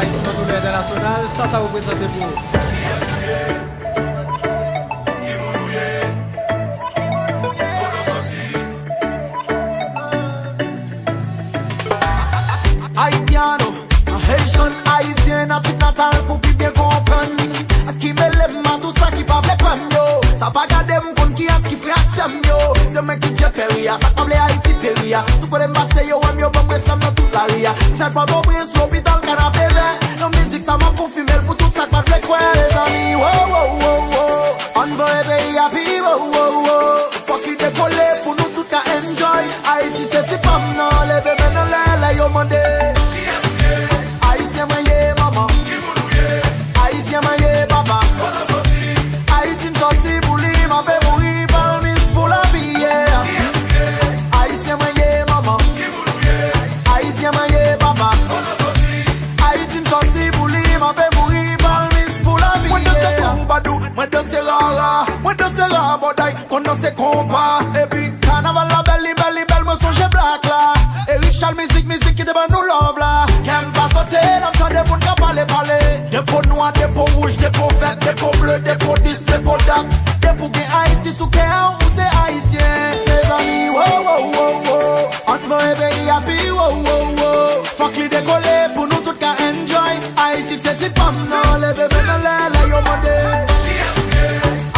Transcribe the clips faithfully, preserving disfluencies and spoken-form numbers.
Ayiti nan toune entènasyonal, sa sa reprezante pou ou? Haitiano, an Haitian, Ayisyen natif natal pou pi byen konprann. Ki mele m a tout sa ki pa vle kwè m yo. Sa pa gade m konn kiyès ki frè ak sè m yo. Se mwen ki djè peri a, sa k pa vle Ayiti peri a. Tout kote m pase yo wè m, yo ban m respè m nan tout lari a. Sèl Pòtoprens, lopital, kanapevè. Nan mizik sa m ap konfime l pou tout sa k pa t vle kwè, mezanmi. Wo, wo, wo, wo. Ann voye peyi a pi wo, wo, wo. Fòk li dekole pou nou tout ka enjoy. Ayiti se ti pa m nan, leve men n anlè lè yo mande. Ayisyen mwen ye, manman. Ayisyen mwen ye, papa. Ayiti m sòti pou li, m ape mouri, palmis pou lavi, yeah. Ayisyen mwen ye, manman. Ayisyen mwen ye, papa. Ayiti m sòti pou li, m ape mouri, palmis pou lavi, yeah. Mwen danse twoubadou, mwen danse rara, mwen danse rabòday, konn danse konpa. Epi kanaval la bèl, li bèl, li bèl, mwen sonje Black la. Eric Charles mizik, mizik ki te ban nou love la. Kè m pa sote, lè m tande moun ka pale, pale. Depo nwa, depo wouj, depo vèt, depo ble, depo dis, depo dat. Depi w gen Ayiti sou kè w, ou se Ayisyen. Mezanmi, wo, wo, wo, wo. Ann voye peyi a pi wo, wo, wo. Fòk li dekole pou nou tout ka enjoy. Ayiti se ti pa m nan, leve men n anlè lè yo mande.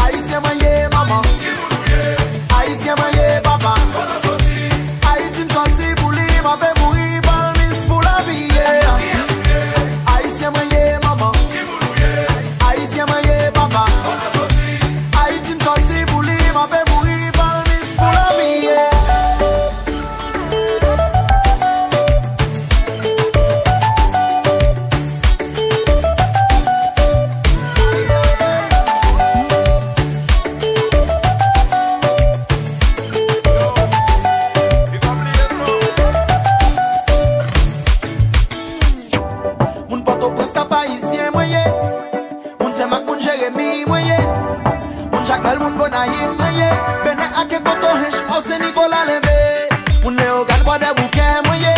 Ayisyen mwen ye, manman. Ayisyen mwen ye, papa. Ayiti m sòti pou li, m ape mouri, palmis pou lavi, yeah. Ayisyen mwen ye, manman. Ayisyen mwen ye, papa. Ayiti m sòti pou li, m ape mouri, palmis pou lavi, yeah. Moun Pòtoprens k ap Ayisyen mwen ye. Moun Senmak, moun Jeremi mwen ye. Moun Jakmèl, moun Gonayiv mwen ye. Benè, Aké, Koto, Hench, Mò, Sen Nikola, Lenbe. Moun Leyogàn, Kwadèboukè mwen ye.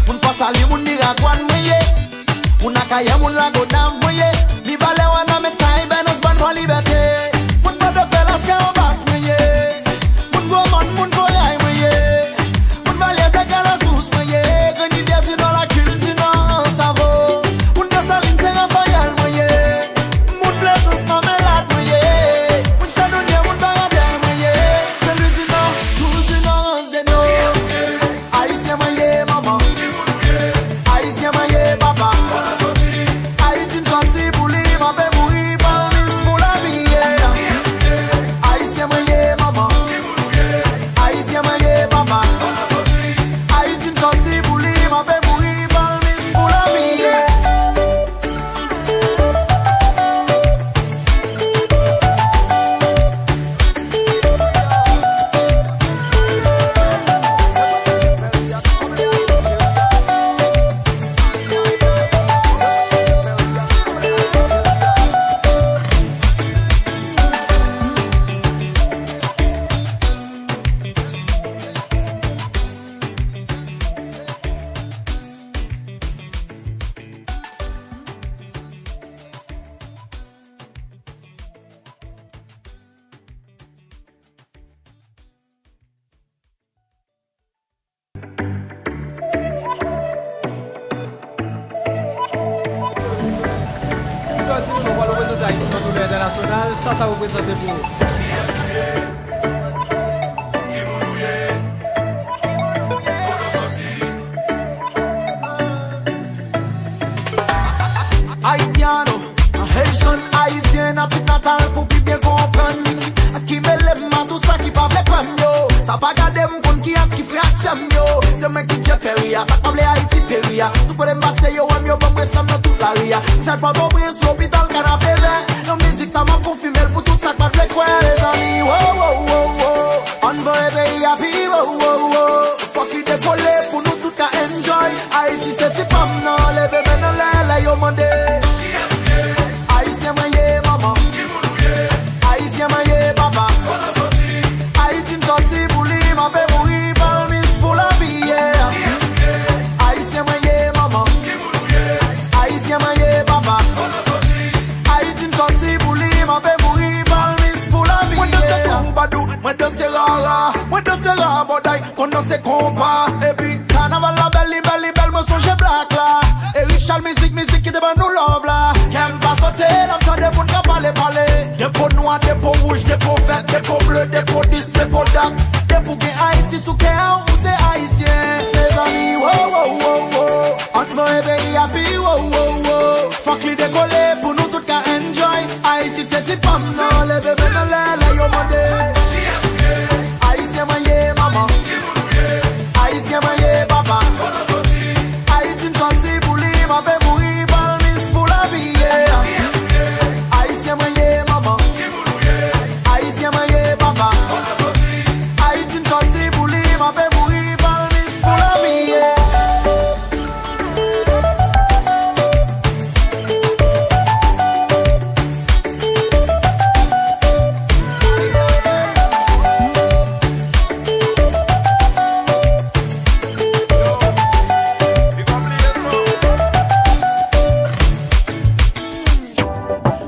Moun Pòsali, moun Miragwàn mwen ye. Moun Akayè, moun Lagonav mwen ye. Mibalè, Wanament, Kayibè, Nòsbòn, Fò Libète. Moun Pòdepè, Laskè, Obas mwen ye. Moun Gwomòn, moun Koray mwen ye. Moun Valyè, Sèkè, Lasous mwen ye. Grenn Rivyè di Nò, Lakil di Nò, Ansavo. Moun Desalin, Sen Rafayèl mwen ye. Moun Plezans, Mamelad mwen ye. Moun Chadonyè, moun Varadèy mwen ye. Sen Lwi di Nò, Toul di Nò, Anse des Nord. Ayisyen mwen ye, manman. Ayisyen mwen ye, papa. Ayiti m sòti pou li, m ape mouri, palmis pou lavi, yeah. Ayisyen mwen ye, manman. Ayisyen mwen ye, papa. Ayiti m sòti pou li, m ape mouri, palmis pou lavi, yeah. Ou di nou pral reprezante Ayiti nan toune entènasyonal, sa sa reprezante pou ou? Haitiano, an Haitian, Ayisyen natif natal pou pi byen konprann. Ki mele m a tout sa ki pa vle kwè m yo. Sa pa gade m konn kiyès ki frè ak sè m yo. Se mwen ki djè peri a, sa k pa vle Ayiti peri a. Tout kote m pase yo wè m, yo ban m respè m nan tout lari a. Sèl Pòtoprens, lopital, kanapevè. Nan mizik sa m ap konfime l pou tout sa k pa t vle kwè, mezanmi. Wo, wo, wo, wo. Ann voye peyi a pi wo, wo, wo. Fòk li dekole pou nou tout ka enjoy. Ayiti se ti pa m nan, leve men n anlè lè yo mande. Ayisyen mwen ye, manman. Ayisyen mwen ye, papa. Ayiti m sòti pou li, m ape mouri, palmis pou lavi, yeah. Ayisyen mwen ye, manman. Ayisyen Se konpa. Epi kanaval la bèl, li bèl, li bèl, mwen sonje Black la. Eric Charles mizik, mizik ki te ban nou love la. Kè m pa sote lè m tande moun ka pale, pale. Depo nwa, depo wouj, depo vèt, depo ble, depo dis, depo dat. Depi w gen Ayiti sou kè w, ou se Ayisyen. Mezanmi, wo, wo, wo, wo. Ann voye peyi a pi wo, wo, wo. Fòk li dekole pou nou tout ka enjoy. Ayiti se ti pa m nan, leve men n anlè lè yo mande. Ayisyen mwen ye, manman. Ayisyen mwen ye, papa. Ayiti m sòti pou li, m ape mouri, palmis pou lavi, yeah. Ayisyen mwen ye, manman. Ayisyen mwen ye, papa. Ayiti m sòti pou li, m ape mouri, palmis pou lavi, yeah.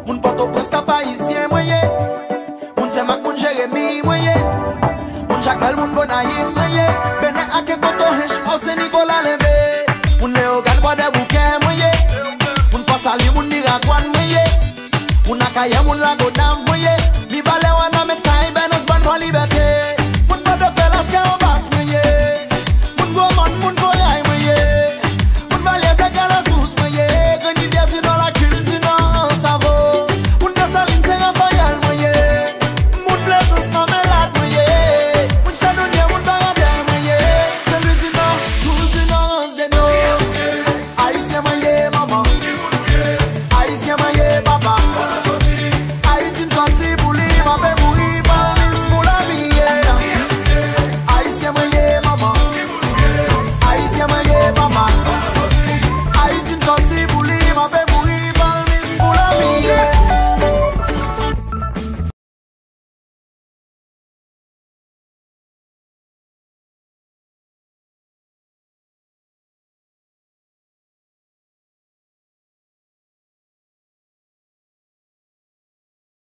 Moun Pòtoprens k ap ayisyen mwen ye. Moun Senmak, moun Jeremi mwen ye. Moun Jakmèl, moun Gonayiv mwen ye. Benè, Aken, Kotohench, Pò Sen Nikola, Lenbe. Moun Leyogàn, Kwadèboukè mwen ye. Moun Pòsali, moun Miragwàn mwen ye. Moun Akayè, moun Lagonav mwen ye. Mibalè, Wanament, Kayibè, Nòsbòn, Fò Libète.